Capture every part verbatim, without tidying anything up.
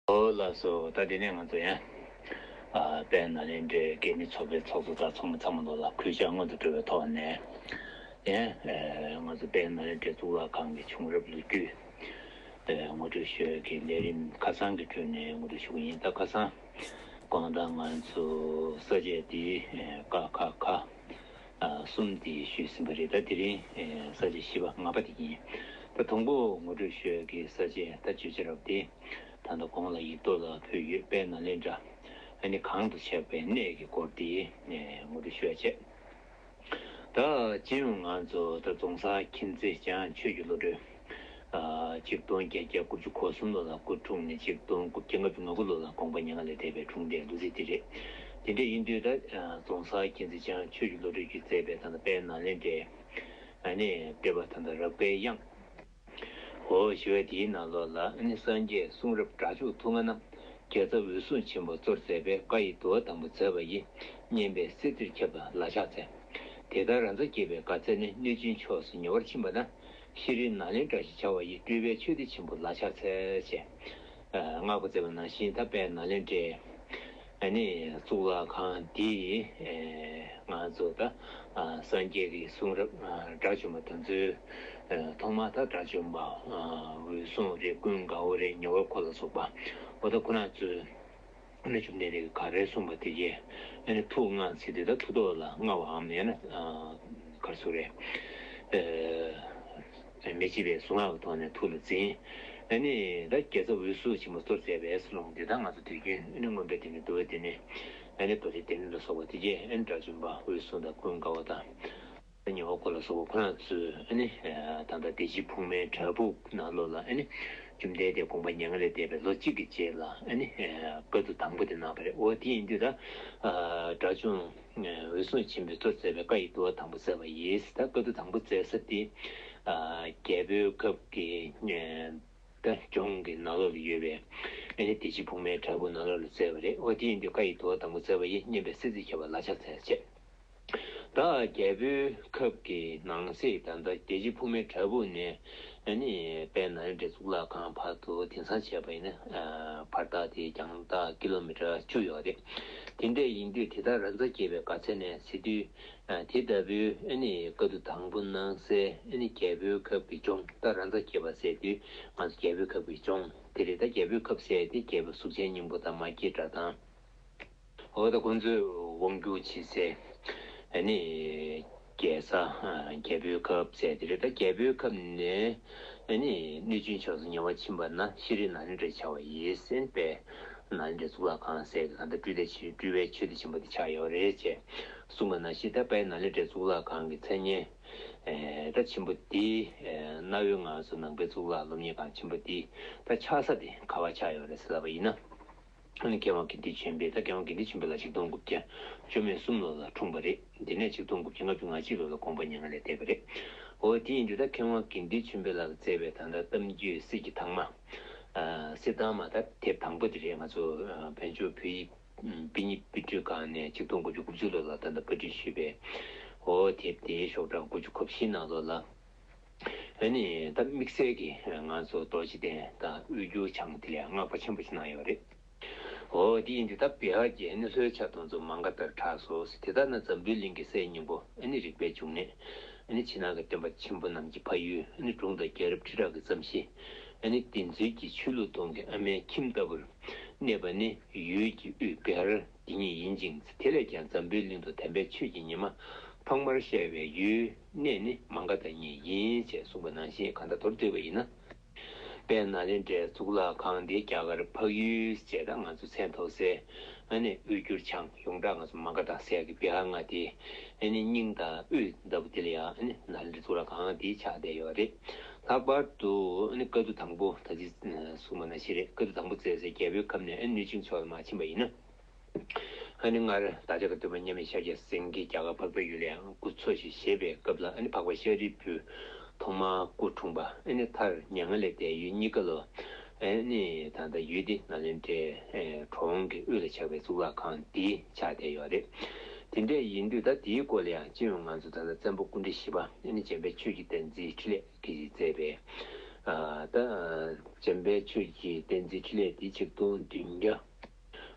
ཨོ་ལགས་སོ། ད་དེ་ནས་ང་ཚོ་ཡང་ཨ་དཔལ་ནཱ་ལེནྡྲའི་སྐད་མི་ཚོགས་པའི་ཚོགས་གཙོ་དང་ཚོགས་མི་ཚང་མ་ལོ་ལ་གུས་ཕྱག་སྔོན་དུ་འགྲོ་བའི་ཐོག་ནས་ཡང་ཨ་ང་ཚོ་དཔལ་ནཱ་ལེནྡྲའི་གཙུག་ལག་ཁང་གི་བྱུང་རབས་ལོ་རྒྱུས་ཨ་ངོ་སྤྲོད་ཞུ་ཡག་གི་ལས་རིམ་ཁ་སང་གི་ཁྲོད་ནས་ངོ་སྤྲོད་ཞུ་གི་ཡིན། ད་ཁ་སང་དགོང་དག་ང་ཚོ་ས་བཅད་འདི་ཨ་ཀ་ཁ་ག་ཨ་གསུམ་དེ་ཞུས་ཟིན་པ་རེད། ད་དེ་རིང་ཨ་ས་བཅད་བཞི་པ་ལྔ་པ་དེ་ཡིན། ད་དང་པོ་ངོ་སྤྲོད་ཞུ་ཡག་གི་ས་བཅད་ད་བརྗོད་བྱ་རབ་དེ་ད་ལྟ་གོང་ལ་ཡིག་ཐོག་ལ་ཕུལ་ཡོད། དཔལ་ནཱ་ལེནྡྲ་ཨ་ནི་གང་དུ་ཆགས་པའི་གནས་ཀྱི་སྐོར་དེ་ཨ་ངོ་སྤྲོད་ཞུ་ཡག་བྱས། ད་སྤྱི་ཡོངས་ང་ཚོ་ད་རྫོང་སར་མཁྱེན་བརྩེ་བྱང་ཆོས་ཀྱི་བློ་གྲོས། ཨ་ཆིག་སྟོང་བརྒྱད་བརྒྱ་དགུ་བཅུ་གོ་གསུམ་ལོ་ལ་སྐུ་འཁྲུངས་ནས་ཆིག་སྟོང་དགུ་བརྒྱ་ལྔ་བཅུ་ང་དགུ་ལོ་ལ་དགོངས་པ་མྱ་ངན་ལས་འདས་པའི་འཁྲུངས་འདས་ལོ་ཚིགས་དེ་རེད། དེ་འདྲ་ཡིན་དུས་ད་ཨ་རྫོང་སར་མཁྱེན་བརྩེ་བྱང་ཆོས་ཀྱི་བློ་གྲོས་ཀྱིས་མཛད་པའི་ད་ལྟ་དཔལ་ནཱ་ལེནྡྲའི་ཨ་ནི་བསྟོད་པ་ད་ལྟ་རབ་དགའི་དབྱངས། འོ་ཞུ་བ་དེའི་ནང་ལོགས་ལ་ཨ་ནི་སངས་རྒྱས་གསུང་རབ་སྒྲ་འཇུག་ཐུང་ལྔ་རྣམས་རྒྱལ་ཚབ་འོད་སྲུང་ཆེན་པོས་གཙོར་མཛད་པའི་བཀའ་ཡི་བསྡུ་བ་དང་པོ་མཛད་པ་ཡིས་སྙན་པའི་བསིལ་ཚིར་ཁྱབ་པ་ལ་ཕྱག་འཚལ། དེ་ལྟར་རང་མཚན་བསྐྱེད་པའི་དགའ་ཚལ་ནས་གནོད་སྦྱིན་ཕྱོགས་སུ་ཉེ་བར་ཕྱིན་པ་ན་ཤྲཱི་ནཱ་ལེནྡྲ་ཞེས་བྱ་བ་ཡི་སྤྲུལ་པའི་ཆོས་སྡེ་ཆེན་པོ་ལ་ཕྱག་འཚལ་ཞེས་བསྔགས་པ་མཛད་པ་ནང་བཞིན་ད་དཔལ་ནཱ་ལེནྡྲའི་ཨ་ནི་གཙུག་ལག་ཁང་འདི་ང་ཚོ་ད་སངས་རྒྱས་ཀྱི་གསུང་རབ་དགྲ་བཅོམ་པ་དེ་ཚོའི་ཐོག་མ་ད་དགྲ་བཅོམ་པ་འོད་སྲུང་རེད། ཀུན་དགའ་བོ་རེད། ཉེ་བར་མཁོ་ལ་སོགས་པ་འོ་ད་ཁོ་རང་ཚོས་ཨ་ནི་བཅོམ་ལྡན་འདས་ཀྱིས་ག་རེ་གསུངས་པ་དེ་གས་ཨ་ནི་ཐུགས་མངའ་ཟེར་དུས་ད་ཐུགས་ཐོག་ལ་མངའ་བའམ་ཡང་ན་ག་རེ་ཟེར་རེད། མི་བརྗེད་པའི་གཟུངས་སྔགས་ཀྱི་ཐོག་ནས་ཐུགས་ལ་འཛིན། ཨ་ནི་ད་རྒྱལ་ཚབ་འོད་སྲུང་ཆེན་པོ་གཙོར་མཛད་པའི་ལུང་འདི་དག་ང་ཚོ་དུས་རྒྱུན་ཨ་ནི་མངོན་པའི་དེ་ནི་འདུལ་བའི་དེ་ནི་ཨ་ནི་མདོ་སྡེ་དེ་ནི་ལ་སོགས་པ་དེ་གས་ཨ་ནི་དགྲ་བཅོམ་པ་འོད་སྲུང་དང་ཀུན་དགའ་བོ་དང་ཉེ་བར་མཁོ་ལ་སོགས་པ་ཁོ་རང་ཚོས་ཨ་ནི་ད་ལྟ་བདེ་སྐྱིད་ཕུག་མའི་བྲག་ཕུག་ནང་ལོགས་ལ་ཨ་ནི་བཅོམ་ལྡན་འདས་དགོངས་པ་མྱ་ངན་ལས་འདས་པའི་ལོ་གཅིག་གི་རྗེས་ལ་ཨ་ནི་བཀའ་བསྡུ་དང་པོ་དེ་གནང་བ་རེད། འོ་དེ་ཡིན་དུས་ད་དགྲ་བཅོམ་འོད་སྲུང་ཆེན་པོས་གཙོ་མཛད་པའི་བཀའ་ཡི་བསྡུ་བ་དང་པོ་མཛད་པ་ཡིན། ད་བཀའ་བསྡུ་དང་པོ་མཛད་ས་དེ་རྒྱལ་པོའི་ཁབ་ཀྱི་ད་ལྗོངས་ཀྱི་ནང་ལོགས་ལ་ཡོད་པའི་ཨ་ནི་བདེ་སྐྱིད་ཕུག་མའི་བྲག་ཕུག་ནང་ལོགས་ལ་མཛད་པ་རེད། འོ་དེ་ཡིན་དུས་བཀའ་ཡི་བསྡུ་བ་དང་པོ་མཛད་པ་ཡིས་སྙན་པའི་བསིལ་ཚིལ་ཁྱབ་པ་ལ་ཕྱག་འཚལ་བྱས། ད་རྒྱལ་པོའི་ཁབ་ཀྱི་ནང་གསེས་ད་ལྟ་བདེ་སྐྱིད་ཕུག་མའི་བྲག་ཕུག་ནས་ཨ་ནི་དཔལ་ནཱ་ལེནྡྲའི་གཙུག་ལག་ཁང་བར་དུ་དེང་སང་བྱས་པ་ཡིན་ན་བར་ཐག་དེ་རྒྱང་ཐག་ཀི་ལོ་མི་ཊར་བཅུ་ཡོད་རེད། དེ་འདྲ་ཡིན་དུས་དེ་ལྟར་རང་མཚན་བསྐྱེད་པའི་དགའ་ཚལ་ནས་ཟེར་དུས། དེ་ལྟ་བུའི་ཨ་ནི་བཀའ་བསྡུ་དང་པོ་གནང་སའི་ཨ་ནི་རྒྱལ་པོའི་ཁབ་ཀྱི་ལྗོངས་ད་རང་མཚན་བསྐྱེད་པ་ཟེར་དུས་ང་ཚོ་རྒྱལ་པོའི་ཁབ་ཀྱི་ལྗོངས་དེ་རེད། ད་རྒྱལ་པོའི་ཁབ་ཟེར་དེ་རྒྱལ་པོ་གཟུགས་ཅན་སྙིང་པོ་དང་མ་སྐྱེས་དགྲ་དང་འོ་ད་ཁོང་ཚོས་དབང་སྒྱུར་བྱེད་སའི་ཨ་ནི་རྒྱལ་ས་རྒྱལ་པོའི་ཁབ་ཟེར་དེ་རེད། ད་རྒྱལ་པོའི་ཁབ་ནས་ཨ་ནི་གནོད་སྦྱིན་ཕྱོགས་སུ་ཉེ་བར་ཕྱིན་པ་ན་ཤྲཱི་ནཱ་ལེནྡྲ་བྱ་བ་ཡིན་ཟེར་པས། ནཱ་ལེནྡྲའི་གཙུག་ལག་ཁང་ཟེར་གྱི་ད་ལྟ་སྤྲུལ་ཏེ་ཆེ་སྤྲུལ་པའི་ཆོས་སྡེ་ཆེན་པོ་འདི་ཆགས་ཡོད་རེད་ཅེས་གསུངས་པ་ནང་བཞིན་ད་དཔལ་ནཱ་ལེནྡྲའི་གཙུག་ལག་ཁང་གི་མཚན་སྙན་ད་ཆེན་པོ་འདི་གནའ་བོའི་ང་ཚོ་ནང་པའི་གཙུག་ལག་སློབ་གཉེར་ཁང་ཆེན་པོ་འདི་ད་ཆགས་ས་དེ་ག་བ་ཆགས་ཡོད་རེད་ཟེར་ལབ་པ་ཡིན་ན། ཨ་ནི་མཁས་དབང་དགེ་འདུན་ཆོས་འཕེལ་ད་མཁས་དབང་དགེ་འདུན་ཆོས་འཕེལ་ལགས་ཆིག་སྟོང་དགུ་བརྒྱ་བཅུ་མེད་གསུམ་ལོ་ལ་འཁྲུངས་པ་རེད། འདི་ནས་ཆིག་སྟོང་དགུ་བརྒྱ་ལྔ་བཅུ་ང་གཅིག་ལོ་ལ་དགོངས་པ་མྱ་ངན་ལས་འདས་པ་རེད། འོ་དེ་ཡིན་དུས་ད་མཁས་དབང་དགེ་འདུན་ཆོས་འཕེལ་ལགས་ཀྱིས་མཛད་པའི་ད་ལྟ་གཏམ་རྒྱུད་གསེར་གྱི་ཐང་མ། གསེར་ཐང་མ་ད་དེབ་དང་པོ་དེ་རེད། ང་ཚོ་བོད་ལྗོངས་བོད་ཡིག་དཔེ་རྙིང་དཔེ་སྐྲུན་ཁང་ནས་ཆིག་སྟོང་དགུ་བརྒྱ་དགུ་བཅུ་ལོ་ལ་ད་ལྟ་པར་སྐྲུན་ཞུས་པའི་འོ་དེབ་དེའི་ཤོག་གྲངས་དགུ་བཅུ་གོ་བཞི་ནང་ལོགས་ལ་ཨ་ནི་ད་དམིགས་བསལ་གྱི་ང་ཚོ་རྡོ་རྗེ་གདན་དང་དབུས་འགྱུར་བྱང་དེ་ལ་བསྔགས་པ་ཆེན་པོ་ཞིག་གནང་ཡོད་རེད། འོ་དེ་ཡིན་དུས་ད་བི་ཧར་གྱི་ཨ་ནི་ལྷོའི་ཆ་དོན་ཚོ་མ་ག་དྷར་གྲགས་སོ། དེ་ལྟར་ན་འཛམ་བུའི་གླིང་གི་སའི་སྙིང་པོ་ཨ་ནི་རིག་པའི་འབྱུང་གནས། ཨ་ནི་ཕྱི་ནང་གི་སྟོན་པ་ཆེན་པོ་རྣམས་ཀྱི་ཕ་ཡུལ། ཨ་ནི་སྒྲུང་དང་རྒྱལ་རབས་ཁྲི་ཕྲག་གི་རྩོམ་གཞི། ཨ་ནི་བདེན་རྫུན་གྱི་ཆོས་ལུགས་སྟོང་གི་ཨ་མའི་ཁྱིམ་ལྟ་བུར་གནས་པ་ནི་ཡུལ་གྱི་དབུས་བི་ཧར་འདི་ཉིད་ཡིན་ཅིང་། དེ་ལས་ཀྱང་འཛམ་བུའི་གླིང་དུ་དམ་པའི་ཆོས་ཀྱི་ཉི་མ་འཕགས་མར་ཤར་བའི་ཡུལ་གནས་ནི་མ་ག་དྷ་ཉིད་ཡིན་ཅེས་གསུངས་པ་ནང་བཞིན་གང་ལྟར་མདོར་བསྡུས་པ་ཡིན་ན། དཔལ་ནཱ་ལེནྡྲའི་གཙུག་ལག་ཁང་འདི་རྒྱ་གར་འཕགས་ཡུལ་ཅེས་དང་ང་ཚོ་མཚན་ཐོགས་སའི་ཨ་ནི་དབུས་འགྱུར་བྱང་ཡོངས་གྲགས་ང་ཚོ་མ་ག་དྷ་ཟེར་ཡག་གི་བི་ཧར་ལྔ་དེ་ཨ་ནི་སྙིང་དང་དབུས་ལྟ་བུ་དེ་ལ་ཡང་ཨ་ནི་ནཱ་ལེནྡྲའི་གཙུག་ལག་ཁང་འདི་ཆགས་བསྡད་ཡོད་རེད། ལྷག་པར་དུ་ཨ་ནི་བཀའ་བསྡུ་དང་པོ་ད་ཅི་གསུངས་པ་ནང་བཞིན་རེད། བཀའ་བསྡུ་དང་པོ་མཛད་སའི་རྒྱལ་པོའི་ཁབ་ནས་ཨ་ནི་གནོད་སྦྱིན་ཕྱོགས་ལ་མར་ཕྱིན་པ་ཡིན་ན། ཨ་ནི་སྔར་བདག་ཅག་གི་སྟོན་པ་མཉམ་མེད་ཤཱཀྱ་སེང་གེ་རྒྱ་གར་འཕགས་པའི་ཡུལ་ལ་ཡང་སྐུ་འཚོ་ཞིང་གཞེས་པའི་སྐབས་ལ་ཨ་ནི་འཕགས་པ་ཤཱ་རིའི་བུས་ཐོག་མར་སྐུ་འཁྲུངས་པ། ཨ་ནི་མཐར་མྱ་ངན་ལས་འདས་ཡུལ་གཉིས་ཀ་ལོ། ཨ་ནི་ད་ལྟ་ཡུལ་འདི་ནཱ་ལེནྡྲའི་གྲོང་གི་དབུས་ལ་ཆགས་པའི་གཙུག་ལག་ཁང་འདི་ཆགས་བསྡད་ཡོད་རེད། དེ་འདྲ་ཡིན་དུས་ད་དེའི་སྐོར་ལ་ཡང་སྤྱི་ཡོངས་ང་ཚོ་ད་ལྟ་བཙན་པོ་སྐུ་ཕྲེང་བཞི་པ་ཨ་ནི་འཇམ་དཔལ་ཆོས་ཀྱི་བསྟན་འཛིན་འཕྲིན་ལས་ཀྱིས་མཛད་པའི་ ཨ་ད་འཇམ་དཔལ་ཆོས་ཀྱི་བསྟན་འཛིན་འཕྲིན་ལས་འདི་ཆིག་སྟོང་བདུན་བརྒྱ།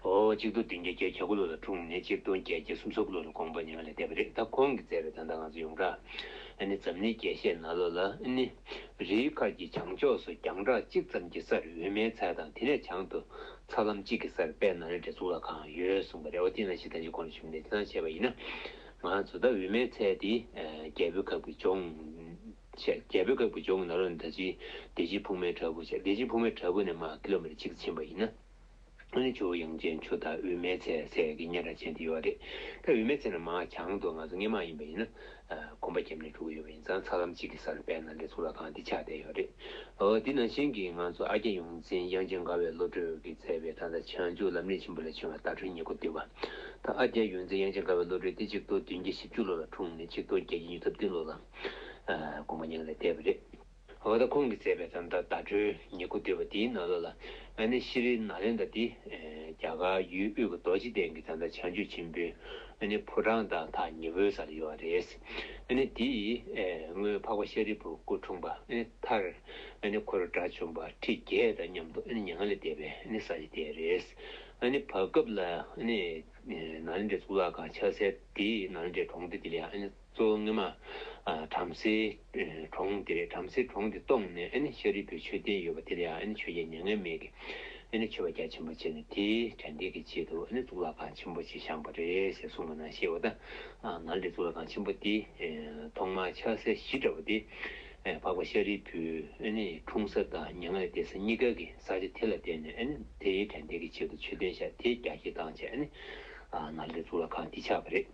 ཨོ་ཆིག་སྟོང་བདུན་བརྒྱ་བརྒྱད་ཅུ་གྱ་དགུ་ལོ་ལ་འཁྲུངས་ནས་ཆིག་སྟོང་བརྒྱད་བརྒྱ་སུམ་ཅུ་སོ་དགུ་ལོ་ལ་དགོངས་པ་མྱ་ངན་ལས་འདས་པ་རེད། ད་ཁོང་གིས་མཛད་པའི་ད་ལྟ་ང་ཚོ་ཡོངས་གྲགས་ཨ་ནི་འཛམ་གླིང་རྒྱས་བཤད་ནང་ལོགས་ལ་ཨ་ནི་རིའི་མཁར་གྱི་བྱང་ཕྱོགས་སུ་རྒྱང་གྲགས་གཅིག་ཙམ་གྱི་སར་འོད་མའི་ཚལ་དང་། དེ་ནས་བྱང་དུ་ཚ་ལམ་གཅིག་གི་སར་དཔལ་ནཱ་ལེནྡྲའི་གཙུག་ལག་ཁང་ཡོད་གསུངས་པ་རེད། འོ་དེ་ནང་བཞིན་ད་ཅི་གོང་ཞུས་ནས་དེ་ཙམ་བྱས་པ་ཡིན་ན། ང་ཚོ་ད་འོད་མའི་ཚལ་དེ་ཨ་རྒྱལ་པོའི་ཁབ་ཀྱི་ལྗོངས་བྱས། རྒྱལ་པོའི་ཁབ་ཀྱི་ལྗོངས་ནང་ལོགས་ནས་ད་ཅི་བདེ་ཆེན་ཕུག་མའི་བྲག་ཕུག་བྱས། བདེ་ཆེན་ཕུག་མའི་བྲག་ཕུག་ནས་མར་ཀི་ལོ་མི་ཊར་གཅིག་ཕྱིན་པ་ཡིན་ན། ཨ་ནི་ཇོ་བོ་དབྱངས་ཅན་ཆོས་བདག་འོད་མའི་ཚལ་ཟེར་གྱི་སྙན་གྲགས་ཅན་དེ་ཡོད་རེད། ད་འོད་མའི་ཚལ་ནས་མར་བྱང་དུ་ང་ཚོ་སྔོན་མ་ཡིན་པ་ཡིན་ན་ཨ་གོམ་པ་རྒྱབ་ནས་འགྲོ་གི་ཡོད་པ་ཡིན་ཙང་། ཚ་ལམ་གཅིག་གི་སར་དཔལ་ནཱ་ལེནྡྲའི་གཙུག་ལག་ཁང་འདི་ཆགས་བསྡད་ཡོད་རེད། འོ་དེ་ནང་བཞིན་གྱི་ང་ཚོ་ཨ་ཀྱཱ་ཡོངས་འཛིན་དབྱངས་ཅན་དགའ་བའི་བློ་གྲོས་ཀྱིས་མཛད་པའི་ད་ལྟ་བྱང་ཆུབ་ལམ་རིམ་ཆེན་པོ་ལས་བྱུང་བའི་ཟླ་སྒྲོན་ཉེར་མཁོ་བསྡུས་པ། ད་ཨ་ཀྱཱ་ཡོངས་འཛིན་དབྱངས་ཅན་དགའ་བའི་བློ་གྲོས་དེ་ཆིག་སྟོང་བདུན་བརྒྱ་བཞི་བཅུ་ལོ་ལ་འཁྲུངས་ནས་ཆིག་སྟོང་བརྒྱད་བརྒྱ་ཉི་ཤུ་རྩ་བདུན་ལོ་ལ་ཨ་དགོངས་པ་མྱ་ངན་ལས་འདས་པ་རེད། འོ་ད་ཁོང་གིས་མཛད་པའི་ད་ལྟ་ཟླ་སྒྲོན་ཉེར་མཁོ་བསྡུས་པ་དེའི་ནང་ལོགས་ལ་ཨ་ནི་ཤྲཱི་ནཱ་ལེནྡྲ་དེ་ཨེ་རྒྱ་གར་ཡུལ་དབུས་ཀྱི་རྡོ་རྗེ་གདན་གྱི་ད་ལྟ་བྱང་ཆུབ་ཆེན་པོའི་ཨ་ནི་ཕོ་བྲང་དང་ཐག་ཉེ་བོའི་ས་ལ་ཡོད་པ་རེད། ཨ་ནི་དེ་ཡི་ཨེ་སྔོན་འཕགས་པ་ཤཱ་རིའི་བུ་སྐུ་འཁྲུངས་པ། ཨ་ནི་མཐར་ཨ་ནི་འཁོར་དགྲ་བཅོམ་པ་ཁྲི་བརྒྱད་དང་མཉམ་དུ་ཨ་ནི་མྱ་ངན་ལས་འདས་པའི་ཨ་ནི་ས་ཆ་དེ་རེད། ཨ་ནི་བར་སྐབས་ལ་ཨ་ནི་ནཱ་ལེནྡྲའི་གཙུག་ལག་ཁང་ཆགས་སའི་དེའི་ནཱ་ལེནྡྲའི་གྲོང་སྡེ་དེ་ལ་ཡང་ཨ་ནི་གཙོ་བོ་སྔོན་མ་ཨ་བྲམ་ཟེའི་ཨ་གྲོང་དེ་རེད། བྲམ་ཟེའི་གྲོང་དེ་སྟོངས་ནས་ཨ་ནི་ཤཱ་རིའི་བུའི་མཆོད་རྟེན་ཡོད་པ་དེ་ལ་ཡང་ཨ་ནི་ཆོས་རྒྱལ་མྱ་ངན་མེད་ཀྱིས་ཨ་ནི་མཆོད་པ་རྒྱ་ཆེན་པོ་བྱས་ནས་དེའི་དྲན་རྟེན་གྱི་ཆེད་དུ་ཨ་ནི་གཙུག་ལག་ཁང་ཆེན་པོ་ཅིག་བཞེངས་པ་རེད་ཟེར་གསུངས་པ་ནང་བཞིན། འོ་ད་ཨ་ནཱ་ལེནྡྲའི་གཙུག་ལག་ཁང་ཆེན་པོ་དེ་ཨ་ཐོག་མར་ཆགས་སའི་གཞི་འདྲ་བོ་དེ་ཨ་འཕགས་པ་ཤཱ་རིའི་བུའི་ཨ་ནི་འཁྲུངས་ས་དང་མྱ་ངན་ལས་འདས་ས་གཉིས་ཀ་གི་ས་ཆ་དེ་ལ་བརྟེན་ནས་ཨ་ནི་དེའི་དྲན་རྟེན་གྱི་ཆེད་དུ་མཆོད་རྟེན་བཞག་དེ་རྒྱ་སྐྱེད་བཏང་བྱས་ཨ་ནི་ཨ་ནཱ་ལེནྡྲའི་གཙུག་ལག་ཁང་འདི་ཆགས་པ་རེད།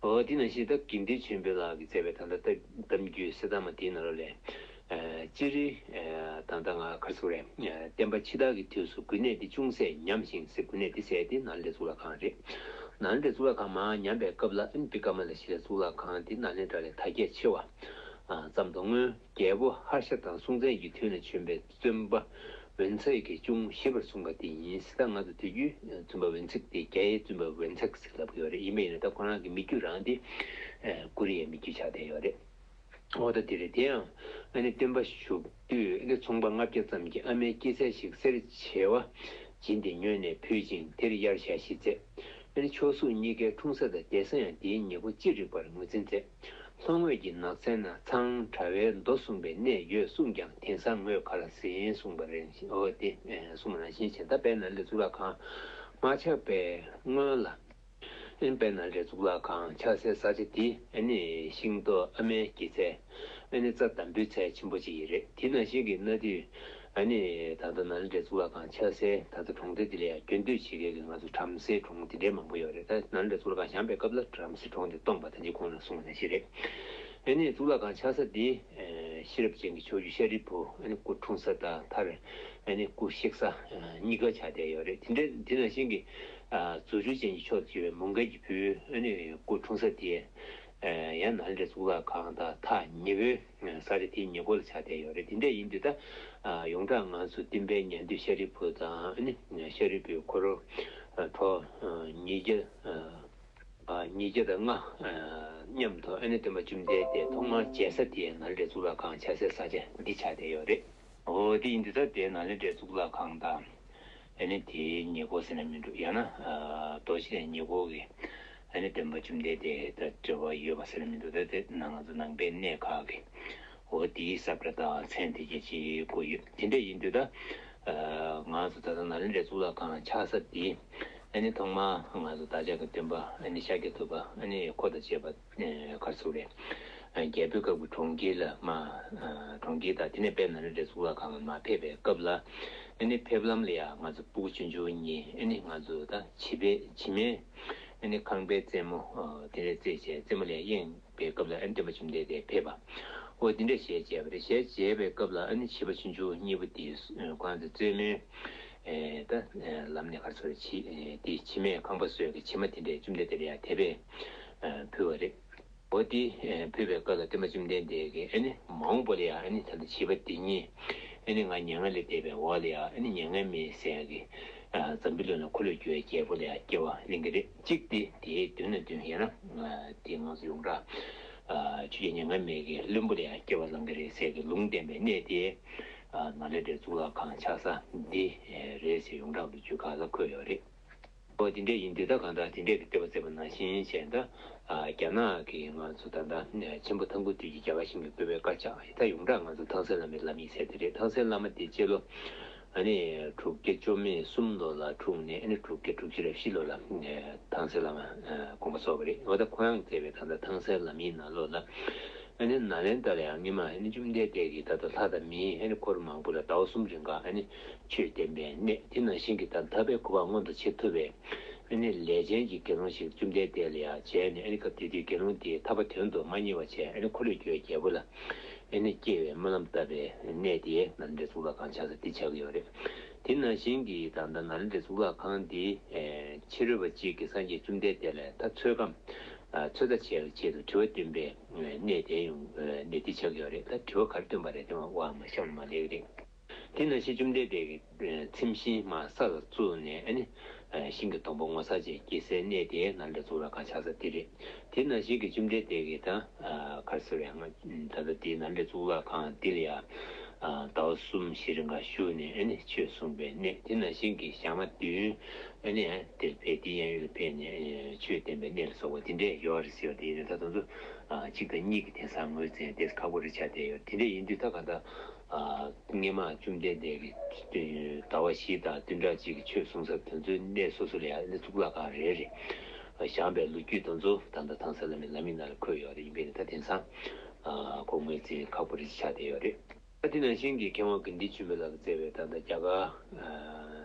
འོ་དེ་ནང་བཞིན་ད་དགེ་འདུན་ཆོས་འཕེལ་ལགས་ཀྱིས་མཛད་པའི་ད་ལྟ་གཏམ་རྒྱུད་གསེར་ཐང་མ་དེའི་ནང་ལོགས་ལ་ཨ་སྤྱིར་ཨ་ད་ལྟ་ང་ག་རེ་ཟེར་དགོས་རེད། ཨ་བསྟན་པ་ཕྱི་དར་གྱི་དུས་སུ་དགོན་གནས་འདི་ཅུང་ཟད་ཉམས་ཤིང་ཟེར། དགོན་གནས་འདི་ཟེར་དེ་ནཱ་ལེནྡྲའི་གཙུག་ལག་ཁང་རེད། ནཱ་ལེནྡྲའི་གཙུག་ལག་ཁང་མར་ཉམས་པའི་སྐབས་ལ་ཨ་ནི་བི་ཀ་མ་ལ་ཤཱི་ལའི་གཙུག་ལག་ཁང་འདི་ནཱ་ལེནྡྲ་ལས་དར་རྒྱས་ཆེ་བ་ཨ་ཙམ་དུ་མངོན། རྒྱལ་པོ་ཧར་ཤ་དང་སྲོང་བཙན་གྱི་དུས་ན་བྱོན་པའི་བཙུན་པ་འོད་མཚར་གྱིས་ཅུང་ཞིབ་པར་གསུངས་པ་དེ་ཡིན། ད་ང་ཚོ་དུས་རྒྱུན་བཙུན་པ་འོད་མཚར་དེ་རྒྱའི་བཙུན་པ་འོད་མཚར་ཟེར་ལབ་ཀྱི་ཡོད་རེད། ཡིན་པ་ཡིན་ན་ད་ཁོ་རང་གི་མི་རྒྱུད་རང་དེ་ཨ་ཀོ་རི་ཡའི་མི་རྒྱུད་ཆགས་བསྡད་ཡོད་རེད། འོ་ད་དེ་རེད། དེ་ཡང་ཨ་ནི་སྟོན་པ་བཞུགས་དུས་ཨ་ནི་ཚོང་པ་ལྔ་བརྒྱ་ཙམ་གྱིས་ཨ་མའི་སྐྱེད་ཚལ་ཞིག་གསེར་བྱེ་བ་བྱིན་ཏེ་ཉོས་ནས་ཕུལ་ཅིང་དེར་དབྱར་ཞག་བཞི་མཛད། ཨ་ནི་ཆོས་གཟུགས་གཉིས་ཀའི་འཁྲུངས་ས་དང་འདས་ས་ཡང་དེའི་ཉེ་འཁོར་ཅི་རིགས་པར་ངོས་འཛིན་མཛད། ལྷོ་ངོས་ཀྱི་ནགས་ཚལ་ན་ཚངས་དྲ་བའི་མདོ་གསུངས་པའི་གནས་ཡོད་གསུངས་ཀྱང་དེང་སང་ངོས་ག་ལ་ཟིན་གསུངས་པ་རེད། འོ་དེ་གསུངས་པ་ནང་བཞིན་བྱས། ད་དཔལ་ནཱ་ལེནྡྲའི་གཙུག་ལག་ཁང་མ་ཆགས་པའི་སྔོན་ལ་ཨ་ནི་དཔལ་ནཱ་ལེནྡྲའི་གཙུག་ལག་ཁང་ཆགས་སའི་ས་ཆ་དེ་ཨ་ནི་ཤིང་ཏོག་ཨ་མའི་སྐྱེད་ཚལ་ཨ་ནི་རྩྭ་འདམ་བུའི་ཚལ་ཆེན་པོ་ཅིག་ཡིན་རེད། དེ་ནང་བཞིན་གྱི་གནའ་དུས་ཨ་ནི་ད་ལྟ་ནཱ་ལེནྡྲའི་གཙུག་ལག་ཁང་ཆགས་སའི་ད་ལྟ་གྲོང་སྡེ་དེ་ལ་ཡང་རྒྱུན་སྡོད་བྱེད་མཁན་གྱི་ང་ཚོ་བྲམ་ཟེའི་གྲོང་དེ་འདྲའི་མང་པོ་ཡོད་རེད། ད་ནཱ་ལེནྡྲའི་གཙུག་ལག་ཁང་བཞེངས་པའི་སྐབས་ལ་བྲམ་ཟེའི་གྲོང་དེ་སྟོངས་པ་ད་ཅི་གོང་ལ་གསུངས་པ་ནང་བཞིན་རེད། ཨ་ནི་གཙུག་ལག་ཁང་ཆགས་ས་དེ་ཨ་ཤེས་རབ་ཅན་གྱི་ཕྱོགས་བཅུའི་ཤཱ་རིའི་བུ་ཨ་ནི་སྐུ་འཁྲུངས་ས་དང་མཐར་ཨ་ནི་སྐུ་གཤེགས་ས་ཨ་གཉིས་ཀ་ཆགས་བསྡད་ཡོད་རེད། དེ་འདྲ་དེ་ནང་བཞིན་གྱི་ཨ་རྫུ་འཕྲུལ་ཅན་གྱི་མཆོག་ཏུ་གྱུར་པའི་མོའུ་འགལ་གྱི་བུའི་ཨ་ནི་སྐུ་འཁྲུངས་ས་དེ་ཨ་ཡང་ནཱ་ལེནྡྲའི་གཙུག་ལག་ཁང་དང་ཐག་ཉེ་བོའི་ས་ཆ་དེའི་ཉེ་འཁོར་ལ་ཆགས་བསྡད་ཡོད་རེད། དེ་འདྲ་ཡིན་དུས་ད་ཨ་ཡོངས་གྲགས་ང་ཚོ་སྟོན་པའི་ཉན་ཐོས་ཤཱ་རིའི་བུ་དང་ཨ་ནི་ཤཱ་རིའི་བུའི་འཁོར་ཨ་གྲོགས་ཨ་ཉིས་བརྒྱ་ཨ་ཉིས་བརྒྱ་དང་ལྔ་ཨ་མཉམ་དུ་ཨ་ནི་སྟོན་པ་བཅོམ་ལྡན་འདས་ཐོག་མར་མཇལ་ས་དེ་ནཱ་ལེནྡྲའི་གཙུག་ལག་ཁང་ཆགས་སའི་ས་ཆ་འདི་ཆགས་བསྡད་ཡོད་རེད། འོ་དེ་ཡིན་དུས་ད་དེ་ནཱ་ལེནྡྲའི་གཙུག་ལག་ཁང་དང་ཨ་ནི་དེའི་ཉེ་འཁོར་ཟེར་ན་མི་འགྲོ། ཡང་ན་ཨ་རྡོ་རྗེ་གདན་ཉེ་འཁོར་གྱི་ཨ་ནི་སྟོན་པ་བཅོམ་ལྡན་འདས་དང་འབྲེལ་བ་ཡོད་པ་ཟེར་ན་མི་འདུག་ད་དེ་ནང་ང་ཚོ་ནང་པའི་གནས་ཁག་གི་འོ་དེའི་ས་བཀྲ་དང་མཚན་དེ་གྱད་ཅིག་བཀོད་ཡོད། དེ་འདྲ་ཡིན་དུས་ད་ཨ་ང་ཚོ་ད་ལྟ་ནཱ་ལེནྡྲའི་གཙུག་ལག་ཁང་ཆགས་ས་དེ་ཨ་ནི་ཐོག་མར་ང་ཚོ་བདག་ཅག་གི་སྟོན་པ་ཨ་ནི་ཤཱཀྱ་ཐུབ་པ་ཨ་ནི་འཁོར་དང་བཅས་པ་ཨ་ག་རེ་ཟེར་དགོས་རེད། ཨ་རྒྱལ་པོའི་ཁབ་ཀྱི་གྲོང་ཁྱེར་ལ་མར་ཨ་གྲོང་ཁྱེར་དང་དེ་ནས་དཔལ་ནཱ་ལེནྡྲའི་གཙུག་ལག་ཁང་ལ་མར་ཕེབས་པའི་སྐབས་ལ་ཨ་ནི་ཕེབས་ལམ་ལ་ཡང་ང་ཚོ་སྤུ་གུ་ཆུང་ཆུང་གཉིས་ཨ་ནི་ང་ཚོ་ད་བྱིས་པའི་བྱིས་མའི་ཨ་ནི་ཁང་པའི་རྩེ་མོ་ཨ་དེ་འདྲ་རྩེ་བྱས་རྩེ་མོ་ལ་ཡང་གཡེང་པའི་སྐབས་ལ་ཨ་ནི་སྟོན་པ་བཅོམ་ལྡན་འདས་ཕེབས་པ། འོ་དེ་འདྲ་ཞལ་མཇལ་བ་རེད། ཞལ་མཇལ་བའི་སྐབས་ལ་ཨ་ནི་བྱིས་པ་ཆུང་ཆུང་གཉིས་པོ་དེས་ཁོང་ཚོ་རྩེ་མོའི་ཨེ་ད་ལམ་ནས་ག་རེ་ཟེར་བྱིས་ཨེ་དེ་བྱིས་མའི་ཁང་པ་བཟོས་ཀྱི་བྱེ་མ་དེ་འདྲས་བཅོམ་ལྡན་འདས་ལ་ཡང་དེ་བས་ཨ་ཕུལ་བ་རེད། འོ་དེ་ཨེ་ཕུལ་བའི་སྐབས་ལ་སྟོན་པ་བཅོམ་ལྡན་འདས་ཀྱིས་ཨ་ནི་མ་འོངས་པ་ལ་ཡང་ཨ་ནི་ད་ལྟ་བྱིས་པ་འདི་གཉིས་ཨ་ནི་ང་མྱ་ངན་ལས་འདས་པའི་འོག་ལ་ཡང་ཨ་ནི་མྱ་ངན་མེད་ཟེར་ཡག་གི་ཨ་འཛམ་བུའི་གླིང་ལ་འཁོར་ལོས་སྒྱུར་བའི་རྒྱལ་པོ་ལ་ཡང་སྐྱེ་བ་ལེན་གྱི་རེད། གཅིག་དེ་དེའི་མདུན་ན་མདུན་ཡང་ན་ཨ་དེ་ང་ཚོ་ཡོངས་གྲགས་ཨ་ཆོས་རྒྱལ་མྱ་ངན་མེད་ཀྱི་བློན་པོ་ལ་ཡང་སྐྱེ་བ་བླང་གི་རེད་ཟེར་གྱི་ལུང་བསྟན་པའི་གནས་དེ་ ནཱ་ལེནྡྲའི་གཙུག་ལག་ཁང་ཆགས་ས་འདི་རེད་ཟེར་ཡོངས་གྲགས་ལོ་རྒྱུས་ཁག་ལ་འཁོད་ཡོད་རེད། ཨོ་དེ་འདྲ་ཡིན་དུས་ད་གང་ལྟར་དེ་འདྲས་ཀྱི་བསྟོད་པ་བྱས་པ་ནང་བཞིན་བྱས་ད། རྒྱ་ནག་གིས་ང་ཚོ་ད་ལྟ་ཆེན་པོ་ཐང་སྐུ་དུས་ཀྱི་རྒྱལ་བ་ཞིང་གི་བཀོད་པའི་དཀར་ཆག་ད་ཡོངས་གྲགས་ང་ཚོ་ཐང་སན་བླ་མའི་བླ་མིག་ཟེར་དེ་རེད། ཐང་སན་བླ་མ་དེ་སྤྱི་ལོ་ཨ་ནི་དྲུག་བརྒྱ་བཅུ་མེད་གསུམ་ལོ་ལ་འཁྲུངས་ནས་ཨ་ནི་དྲུག་བརྒྱ་དྲུག་ཅུ་རེ་བཞི་ལོ་ལ་ཐང་སན་བླ་མ་དགོངས་པ་རྫོགས་པ་རེད། འོ་ད་ཁོ་རང་མཛད་པའི་ད་ལྟ་ཐང་སན་བླ་མིག་ནང་ལོགས་ལ། ཨ་ནི་ནཱ་ལེནྡྲ་ལ་ཡང་སྔོན་མ་ཨ་ནི་བཅོམ་ལྡན་འདས་ཀྱིས་ད་ལྟ་ལྷ་དང་མིའི་ཨ་ནི་འཁོར་མང་པོ་ལ་ཟླ་བ་གསུམ་རིང་ག་ཨ་ནི་ཆོས་བསྟན་པའི་གནས་དེ་ནང་བཞིན་གྱི་ད་ཐར་པའི་གོ་འཕང་མངོན་དུ་བྱེད་ཐུབ་པའི་ཨ་ནི་ལས་ཅན་གྱི་དགེ་སློང་ཞིག་བཅོམ་ལྡན་འདས་ལ་ཡང་མཇལ་ནས། ཨ་ནི་སྐབས་དེ་དུས་དགེ་སློང་དེས་ཐར་པ་དོན་དུ་མ་བསྙེལ་བ་བྱས། ཨ་ནི་འཁོར་ལོས་སྒྱུར་བའི་རྒྱལ་པོ་ལ་ཨ་ནི་སྐྱེ་བའི་སྨོན་ལམ་བཏབ་པའི་གནས་དེ་ནཱ་ལེནྡྲའི་གཙུག་ལག་ཁང་ཆགས་ས་དེ་ཆགས་ཀྱི་ཡོད་རེད། དེ་ནང་བཞིན་གྱི་ད་ལྟ་ནཱ་ལེནྡྲའི་གཙུག་ལག་ཁང་དེ་ཕྱི་རོལ་པ་གཅིག་གིས་སངས་རྒྱས་བཅོམ་ལྡན་འདས་ལ་ད་ཚོད་བགམ། ཚོད་ལྟ་བྱེད་ཡག་ཆེད་དུ་དྲི་བ་བཏོན་པའི་གནས་དེ་ཡང་གནས་འདི་ཆགས་ཀྱི་ཡོད་རེད། ད་དྲི་བ་ག་རེ་བཏོན་པ་རེད་དེ་མ་བ་མ་ཤམ་མ་ལེགས་རེད། དེ་ནང་བཞིན་བཅོམ་ལྡན་འདས་ཀྱི་ཚིམ་ཤིང་མ་ས་ལ་བཙུགས་ནས་ཨ་ནི་ཤིང་གི་སྡོང་པོ་ངོ་མཚར་ཅན་སྐྱེ་སའི་གནས་དེ་ནཱ་ལེནྡྲ་གཙུག་ལག་ཁང་ཆགས་ས་དེ་རེད། དེ་ནང་བཞིན་གྱི་བཅོམ་ལྡན་འདས་ཀྱིས་ད་ག་རེ་ཟེར་བའི་ང་ད་ལྟ་དེ་ནཱ་ལེནྡྲ་གཙུག་ལག་ཁང་འདི་ལ་ཡང་ཟླ་བ་གསུམ་བཞི་རིང་ག་བཞུགས་ནས་ཨ་ནི་ཆོས་གསུངས་པའི་གནས། དེ་ནང་བཞིན་གྱི་ཞག་མ་བདུན་ཨ་ནི་དེར་ཕེབས་ཏེ་གཡས་གཡོན་ལ་ཕེབས་ནས་ཆོས་བསྟན་པའི་གནས་ལ་སོགས་པ་དེ་འདྲས་ཡོད་རེད་ཟེར་བ་དེ་ཡིན་ན། ད་དེ་ཚོ་གཅིག་དང་གཉིས་ཀྱི་དེང་སང་ངོས་འཛིན་དེ་ཁག་པོ་རེད་ཆགས་བསྡད་ཡོད། དེ་འདྲས་ཡིན་དུས་ད་ག་ད་སྔོན་མ་བཅོམ་ལྡན་འདས་ཀྱིས་ཟླ་བ་བཞི་དང་བདུན་ཕྲག་གཅིག་གི་ཆོས་གསུང་ས་དེ་ཚོའི་གནས་སོ་སོ་ལ་ཡང་གཙུག་ལག་ཁང་རེ་རེ་བཞེངས་པའི་ལོ་རྒྱུས་དེ་ཚོ་ད་ལྟ་ཐང་སན་བླ་མའི་བླ་མིག་ནང་ལ་འཁོད་ཡོད་རེད། ཡིན་པས་ནི་ད་དེང་སང་ཁོ་ངོས་འཛིན་ཁག་པོ་རེ་ཆགས་བསྡད་ཡོད་རེད། ད་དེ་ནང་བཞིན་གྱི་མཁས་དབང་དགེ་འདུན་ཆོས་འཕེལ་ལགས་ཀྱིས་མཛད་པའི་ད་ལྟ་རྒྱ་གར་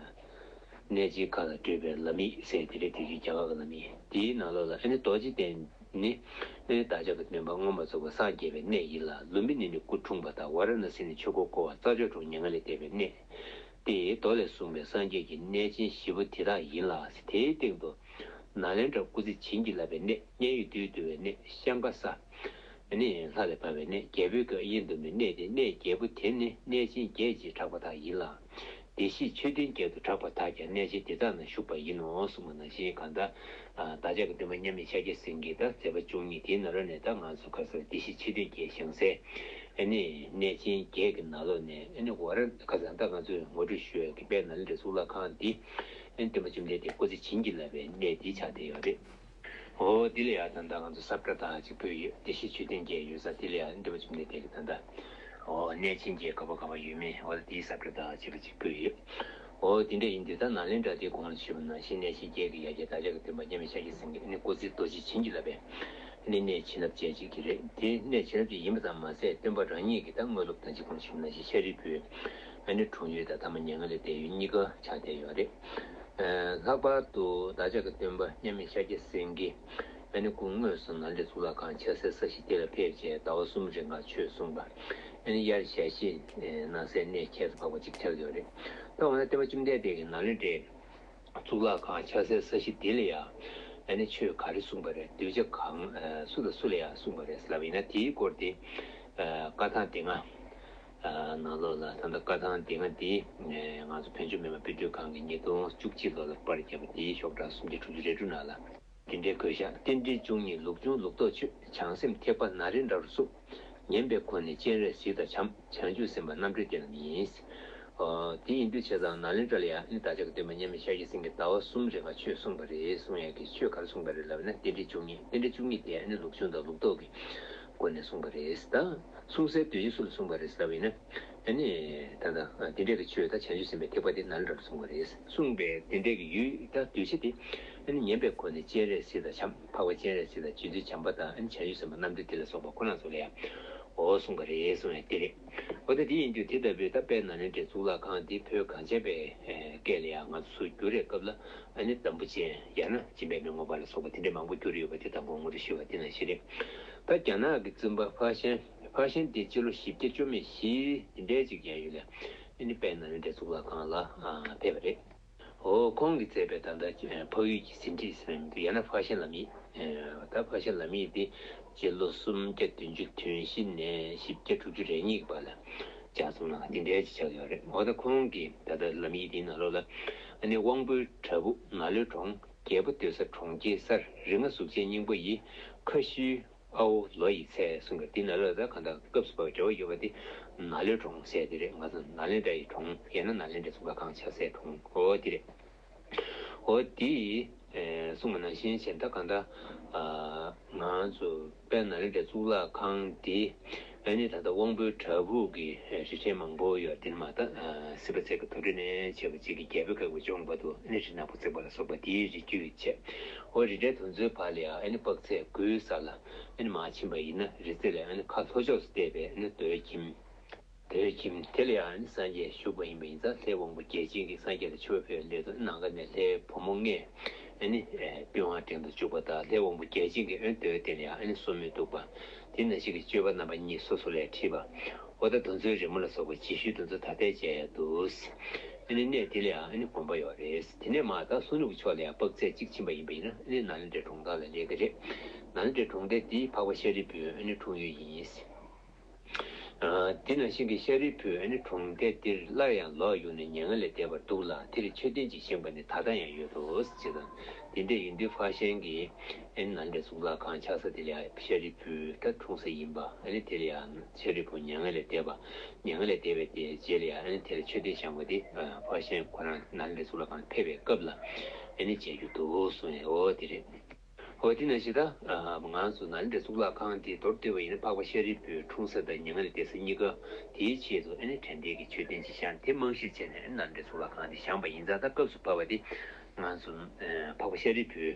གནས་ཆེན་ཁག་ལ་བགྲོད་པའི་ལམ་ཡིག་ཟེར་དེ་རེད། དེ་བཞིན་རྒྱ་གར་གྱི་ལམ་ཡིག་དེའི་ནང་ལོགས་ལ་ཨ་ནི་རྡོ་རྗེ་གདན་ནི་ཨ་ནི་བདག་ཅག་གི་སྟོན་པ་མངོན་པར་རྫོགས་པར་སངས་རྒྱས་པའི་གནས་ཡིན་ལ། ལུམ་བི་ནི་ནི་སྐུ་འཁྲུངས་པ་དང་། ཝཱ་ར་ཎ་སི་ནི་ཆོས་འཁོར་བསྐོར་བ། རྩྭ་མཆོག་གྲོང་མྱ་ངན་ལས་འདས་པའི་གནས་ཏེ། མདོ་ལས་གསུངས་པའི་སངས་རྒྱས་ཀྱི་གནས་ཆེན་བཞི་པོ་དེ་དག་ཡིན་ལ། དེའི་སྟེང་དུ་ནཱ་ལེནྡྲ་སྐུ་ཚེ་བྱིན་གྱིས་བརླབས་པའི་གནས། མཉན་ཡོད་བདུད་འདུལ་བའི་གནས། ཤང་ཀ་ས་ནི་ལྷ་ལས་བབས་པའི་གནས། རྒྱལ་པོའི་སྐུ་དབྱེན་དུ་མེད་གནས་ཏེ། གནས་བརྒྱད་པོ་དེ་ནི་གནས་ཆེན་བརྒྱད་ཅེས་གྲགས་པ་དག་ཡིན་ལ། བདེ་གཤེགས་མཆོད་རྟེན་བརྒྱད་དུ་གྲགས་པ་དག་ཀྱང་གནས་ཆེན་དེ་དག་ན་བཞུགས་པ་ཡིན་ནོ་གསུངས་པ་ནང་བཞིན། གང་ལྟར་བདག་ཅག་གི་སྟོན་པ་མཉམ་མེད་ཤཱཀྱ་སེང་གེ་ད་མཛད་པ་བཅུ་གཉིས་དེའི་ནང་ལོགས་ནས་ད་ང་ཚོ་ག་ས་བདེ་གཤེགས་མཆོད་རྟེན་བརྒྱད་བཞེངས་སའི་ཨ་ནི་གནས་ཆེན་བརྒྱད་ཀྱི་ནང་ལོགས་ནས་ཨ་ནི་ཝཱ་ར་ག་ས་ད་ང་ཚོས་ངོ་སྤྲོད་ཞུ་ཡག་གི་དཔལ་ནཱ་ལེནྡྲའི་གཙུག་ལག་ཁང་འདི་ཨ་ནི་སྟོན་པ་བཅོམ་ལྡན་འདས་སྐུ་ཚེ་བྱིན་གྱིས་བརླབས་པའི་གནས་འདི་ཆགས་བསྡད་ཡོད་རེད། འོ་འདི་ལ་ཡང་ད་ལྟ་ང་ཚོ་ས་བཀྲ་དག་ཅིག་ཕུལ་ཡོད། བདེ་གཤེགས་མཆོད་རྟེན་བརྒྱད་ཡོད་ས་དེ་ལ་ཡང་སྟོན་པ་བཅོམ་ལྡན་འདས་ཀྱིས་ད་ལྟ་འོ་གནས་ཆེན་བརྒྱད་ག་པ་ག་པ་ཡོད་མེད་འོ་ད་དེའི་ས་བཀྲ་དག་ཅིག་ཅིག་ཕུལ་ཡོད། འོ་དེ་འདྲ་ཡིན་དུས་ད་ནཱ་ལེནྡྲ་དེ་གོང་ལ་ཞུས་པ་ནང་བཞིན་གནས་ཆེན་བརྒྱད་ཀྱི་ཡ་གྱལ་བདག་ཅག་གི་སྟོན་པ་མཉམ་མེད་ཤཱཀྱ་སེང་གེ་ཨ་ནི་སྐུ་ཚེ་རྡོ་རྗེ་བྱིན་གྱིས་བརླབས་པའི་ཨ་ནི་གནས་བྱིན་རླབས་ཅན་ཅིག་གི་རེད། དེ་གནས་བྱིན་རླབས་ཅན་ཡིན་པ་ཙམ་མ་ཟད་སྟོན་པ་རང་ཉིད་ཀྱིས་ད་དངོས་སློབ་ད་ཅི་གོང་ཞུས་པ་ནང་བཞིན་ཤཱ་རིའི་བུ་ཨ་ནི་འཁྲུངས་ཡུལ་དང་ཐ་མ་མྱ་ངན་ལས་འདས་ཡུལ་གཉིས་ཀ་ཆགས་བསྡད་ཡོད་རེད། ལྷག་པར་དུ་བདག་ཅག་གི་སྟོན་པ་མཉམ་མེད་ཤཱཀྱ་སེང་གེ་ཨ་ནི་སྐུ་དངོས་སུ་ནཱ་ལེནྡྲའི་གཙུག་ལག་ཁང་ཆགས་སའི་ས་གཞི་དེ་ལ་ཕེབས་བྱས་ཟླ་བ་གསུམ་རིང་ག་ཆོས་གསུངས་པ་ཨ་ནི་དབྱར་ཞལ་བཞེས་གནང་སའི་གནས་ཁྱད་དུ་འཕགས་པ་ཅིག་ཆགས་ཡོད་རེད། ད་འོ་ན་སྟོན་པ་བཅོམ་ལྡན་འདས་ཀྱིས་ནཱ་ལེནྡྲའི་གཙུག་ལག་ཁང་ཆགས་སའི་ས་གཞི་དེ་ལ་ཡང་ཨ་ནི་ཆོས་ག་རེ་གསུངས་པ་རེད། གདུལ་བྱ་གང་སུ་དང་སུ་ལ་ཡང་གསུངས་པ་རེད་ལབ་ཡིན་ན། དེའི་སྐོར་དེ་བཀའ་ཐང་སྡེ་ལྔ་ནང་ལོགས་ལ་ད་ལྟ་བཀའ་ཐང་སྡེ་ལྔ་འདི་ང་ཚོ་བོད་ལྗོངས་མི་དམངས་དཔེ་སྐྲུན་ཁང་གིས་ཉིས་སྟོང་བཅུ་གཅིག་ལོ་ལ་པར་བརྒྱབ་པ་དེའི་ཤོག་གྲངས་སུམ་བརྒྱ་དྲུག་ཅུ་རེ་དྲུག་ནང་ལ། དེ་འདྲའི་དགོས་ཤག་རྟེན་འབྲེལ་བཅུ་གཉིས་ལུགས་འབྱུང་ལུགས་ལྡོག་ཆོས། བྱང་སེམས་ཐེག་པ་ནཱ་ལེནྡྲ་རུ་གསུངས། ཉན་པའི་སྒོ་ནས་སྤྱན་རས་གཟིགས་དང་འཆམ། བྱང་ཆུབ་སེམས་དཔའ་རྣམ་གྲོལ་དེ་རྣམས་ཡིན། ཨོ། དེ་ཡིན་དུས་བྱས་ཙང་ནཱ་ལེནྡྲ་ལ་ཡང་ཨ་ནི་བདག་ཅག་གི་སྟོན་པ་མཉམ་མེད་ཤཱཀྱ་སེང་གེ་ཟླ་བ་གསུམ་རིང་ག་ཆོས་གསུངས་པ་རེད། གསུང་ཡག་གི་ཆོས་ག་རེ་གསུངས་པ་རེད་ལབ་ན་རྟེན་འབྲེལ་བཅུ་གཉིས། རྟེན་འབྲེལ་བཅུ་གཉིས་དེ་ཨ་ནི་ལུགས་འབྱུང་དང་ལུགས་ལྡོག་གི་སྒོ་ནས་གསུངས་པ་རེད། ད་གསུང་སའི་དུས་ཚོད་སུ་ལ་གསུངས་པ་རེད་ལབ་ཡིན་ན། ཨ་ནི་ད་ལྟ་དེ་འདྲས་ཀྱི་ཆོས་ད་བྱང་ཆུབ་སེམས་དཔའི་ཐེག་པ་དེ་ནཱ་ལེནྡྲ་ལ་གསུངས་པ་རེད། གསུངས་པའི་དེ་འདྲས་ཀྱི་ཡུལ་ད་གདུལ་བྱ་དེ་ཨ་ནི་ཉན་པའི་སྒོ་ནས་སྤྱན་རས་གཟིགས་དང་འཆམ། འཕགས་པ་སྤྱན་རས་གཟིགས་དང་རྗེ་བཙུན་བྱམས་པ་དང་ཨ་ནི་བྱང་ཆུབ་སེམས་དཔའ་རྣམ་གྲོལ་དེ་ལ་སོགས་པ་ཁོ་རང་ཚོ་ལ་ཡང་འོ་གསུངས་པ་རེད་གསུངས་ཡང་དེ་རེད། འོ་ད་དེ་ཡིན་དུས་དེ་ལྟ་བུའི་ད་དཔལ་ནཱ་ལེནྡྲའི་གཙུག་ལག་ཁང་འདི་བོད་གངས་ཅན་པའི་སྐད་ལ་ཡང་ང་ཚོ་བསྒྱུར་བའི་སྐབས་ལ་ཨ་ནི་དམ་བུ་ཅན་ཡང་ན་སྦྱིན་པའི་མི་མངོན་པ་ལ་སོགས་པ་དེ་འདྲའི་མང་པོ་བསྒྱུར་ཡོད་པ་དེ་དང་པོ་ངོ་སྤྲོད་ཞུས་པ་དེ་ནང་བཞིན་རེད། ད་རྒྱ་ནག་གི་བཙུན་པ་ཕ་ཤན། ཕ་ཤན་དེ་སྤྱི་ལོ་བཞི་བརྒྱ་བཅུ་མེད་བཞི་དེ་འདྲའི་ཅིག་ཡན་ཡོད་ལ་ཨ་ནི་དཔལ་ནཱ་ལེནྡྲའི་གཙུག་ལག་ཁང་ལ་ཕེབས་པ་རེད། འོ་ཁོང་གིས་མཛད་པའི་ད་ལྟ་འཕགས་ཡུལ་གྱི་ཟིན་བྲིས་ཟེར་བའི་ཡང་ན་ཕ་ཤན་ལམ་ཡིག་ད་ཕ་ཤན་ལམ་ཡིག་འདི་སྤྱི་ལོ་སུམ་བརྒྱ་བདུན་ཅུ་དོན་བཞི་ནས་བཞི་བརྒྱ་དྲུག་ཅུ་རེ་གཉིས་ཀྱི་བར་ལ་ལྗགས་རྩོམ་གནང་བ་འདི་འདྲའི་ཅིག་ཆགས་ཡོད་རེད། འོ་ད་ཁོང་གིས་ད་ལྟ་ལམ་ཡིག་འདིའི་ནང་ལོགས་ལ་ཨ་ནི་དབང་པོའི་བྲག་ཕུག་ནཱ་ལུའི་གྲོང་། རྒྱལ་པོ་སྡོད་ས་གྲོང་ཁྱེར་གསར། རིགས་ལྔ་གཟུགས་ཅན་སྙིང་པོ་ཡི། ཁ་ཤུལ་ཨའོ་ལོ་ཡི་ཚལ་གསུངས་པ་འདི་ནང་ལོགས་ད་གང་ལྟར་སྐབས་སུ་བབས་པའི་འབྲེལ་བ་ཡོད་པ་འདི་ ནཱ་ལེནྡྲའི་གྲོང་ཟེར་དེ་རེད། ང་ཚོ་ནཱ་ལེནྡྲ་ཡི་གྲོང་ཡང་ན་ནཱ་ལེནྡྲའི་གཙུག་ལག་ཁང་ཆགས་སའི་གྲོང་འོ་དེ་རེད། འོ་དེ་ཨེ་གསུངས་པ་ནང་བཞིན་བྱས་ད་གང་ལྟར་ཨ་ང་ཚོ་དཔལ་ནཱ་ལེནྡྲའི་གཙུག་ལག་ཁང་དེ་ཨ་ནི་ད་ལྟ་དབང་པོའི་བྲག་ཕུག་གི་རི་ཁྲོད་མང་པོ་ཡོད་དེ་མ་ད་སྲིད་པ་ཚེ་གི་དུར་ཁྲོད་ནས་བྱས་པ་གཅིག་གི་རྒྱལ་པོའི་བཀའ་དགོངས་བཅོམ་པ་དུ་ཨ་ནི་རི་ནག་པོ་བརྩེགས་པ་ལ་སོགས་པ་དེའི་རི་རྒྱུད་བྱས། འོ་རི་བྲག་དེ་ཚོའི་བར་ལ་ཡང་ཨ་ནི་དཔག་ཚད་དགུའི་ས་ལ་ཨ་ནི་མར་ཕྱིན་པ་ཡིན་ན་རི་རྩེ་ལ་ཨ་ནི་ཁ་ལྷོ་ཕྱོགས་སུ་བལྟས་པའི་ཨ་ནི་རྡོའི་ཁྱིམ། རྡོའི་ཁྱིམ་དེ་ལ་ཡང་ཨ་ནི་སངས་རྒྱས་བཞུགས་པ་ཡིན་པ་ཡིན་ཙང་ལྷའི་དབང་པོ་བརྒྱ་བྱིན་གྱིས་སངས་རྒྱས་ལ་མཆོད་པ་ཕུལ་བའི་སླད་དུ་ནམ་མཁའ་ནས་ལྷའི་བུ་མོ་ལྔས་ཨ་ནི་པི་ཝང་བསྒྲེངས་དུ་བཅུག་པ་དང་ལྷའི་དབང་པོ་བརྒྱ་བྱིན་གྱིས་ཨ་ནི་རྡོའི་སྟེང་ལ་ཡང་ཨ་ནི་སོར་མོས་གཏུགས་པ། དེ་ནང་བཞིན་གྱི་སྤྱོད་པ་རྣམ་པ་གཉིས་སོ་སོ་ལ་ཡང་ཁྲིད་པ། འོ་ད་དེ་ཚོའི་རི་མོ་ལ་སོགས་པ་རྗེས་ཤུལ་དེ་ཚོ་ད་ལྟའི་མཇལ་ཡ་འདུག་ཨ་ནི་གནས་དེ་ལ་ཡང་ཨ་ནི་དགོན་པ་ཡོད་རེད། དེ་ནས་མར་ད་ལྷོ་ནུབ་ཕྱོགས་ལ་ཡང་དཔག་ཚད་གཅིག་ཕྱིན་པ་ཡིན་པ་ཡིན་ན་ཨ་ནི་ནཱ་ལེནྡྲའི་གྲོང་རྡལ་ལ་སླེབས་ཀྱི་རེད། ནཱ་ལེནྡྲའི་གྲོང་རྡལ་འདི་འཕགས་པ་ཤཱ་རིའི་བུའི་ཨ་ནི་འཁྲུངས་ཡུལ་ཡིན། ཨ་དེ་ནང་བཞིན་གྱི་ཤཱ་རིའི་བུས་ཨ་ནི་གྲོང་རྡལ་འདིར་སླར་ཡང་ལོག་ཡོང་ནས་མྱ་ངན་ལས་འདས་པར་འདུག་ལ། དེར་མཆོད་རྟེན་ཅིག་བཞེངས་པ་ནི་ད་ལྟ་ཡང་ཡོད་དོ། ཅེས་དང་། དེ་འདྲ་ཡིན་དུས་ཕག་ཤན་གྱིས་ཨ་ནི་ནཱ་ལེནྡྲའི་གཙུག་ལག་ཁང་ཆགས་ས་དེ་ལ་ཡང་ཤཱ་རིའི་བུ་ད་འཁྲུངས་ས་ཡིན་པ། ཨ་ནི་དེ་ལ་ཡང་ཤཱ་རིའི་བུ་མྱ་ངན་ལས་འདས་པ། མྱ་ངན་ལས་འདས་པའི་དེའི་རྗེས་ལ་ཡང་ཨ་ནི་དེར་མཆོད་རྟེན་བཞེངས་པ་དེ་ཕག་ཤན་ཁོ་རང་ནཱ་ལེནྡྲའི་གཙུག་ལག་ཁང་ལ་ཕེབས་པའི་སྐབས་ལ་ཨ་ནི་མཇལ་རྒྱུ་འདུག་གསུངས་ཡོད། འོ་དེ་རེད། འོ་དེ་ནང་བཞིན་ད་ང་ཚོ་ནཱ་ལེནྡྲའི་གཙུག་ལག་ཁང་དེ་མདོར་བསྡུས་པ་ཡིན་ན་འཕགས་པ་ཤཱ་རིའི་བུའི་འཁྲུངས་ས་དང་མྱ་ངན་ལས་འདས་ས་གཉིས་ཀ་དེའི་ཆེད་དུ་ཨ་ནི་དྲན་རྟེན་གྱི་མཆོད་རྟེན་ཅིག་བཞེངས་དེ་རྨང་གཞིར་བྱས་ནས་ཨ་ནི་ནཱ་ལེནྡྲའི་གཙུག་ལག་ཁང་དེ་བཞེངས་པ་ཡིན་ཙང་ད་སྐབས་སུ་བབས་པ་དེ་ང་ཚོ་འཕགས་པ་ཤཱ་རིའི་བུའི་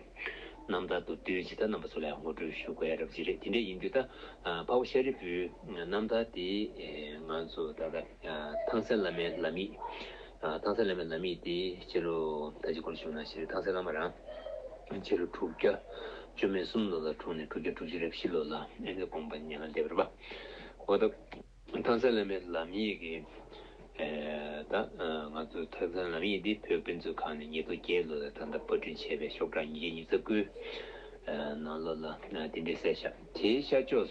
རྣམ་ཐར་མདོར་བསྡུས་ཅིག་ད་རྣམ་པ་ཚོ་ལ་ཡང་ངོ་སྤྲོད་ཞུ་དགོས་ཡ་འདྲ་པོ་ཅིག་རེད། དེ་འདྲ་ཡིན་དུས་ད་འཕགས་པ་ཤཱ་རིའི་བུའི་རྣམ་ཐར་དེ་ང་ཚོ་ད་ལྟ་ཐང་སན་བླ་མའི་ལམ་ཡིག་ཐང་སན་བླ་མའི་ལམ་ཡིག་དེ་ཕྱི་ལོ་ད་ཅི་སྐོར་ཞུ་ན་ཤེས་རེད། ཐང་སན་བླ་མ་རང་ཕྱི་ལོ་དྲུག་བརྒྱ་བཅུ་མེད་གསུམ་ལོ་ལ་འཁྲུངས་ནས་དྲུག་བརྒྱ་དྲུག་ཅུ་རེ་བཞི་ལོ་ལ་ཨེ་ནི་དགོངས་པ་མྱ་ངན་འདས་པ་རེད་པ། འོ་ད་ཐང་སན་བླ་མའི་ལམ་ཡིག་གི་ད་ང་ཚོ་ཐང་སན་ལམ་ཡིག་འདི་བོད་ཕན་ཚུན་ཁང་ནས་ཉིས་སྟོང་བརྒྱད་ལོ་ལ་ད་ལྟ་པར་སྐྲུན་བྱས་པའི་ཤོག་གྲངས་ཉིས་བརྒྱ་ཉི་ཤུ་རྩ་དགུའི་ནང་ལོགས་ལ་དེ་འདྲའི་གསལ་བཞག་དེའི་ཤར་ཕྱོགས།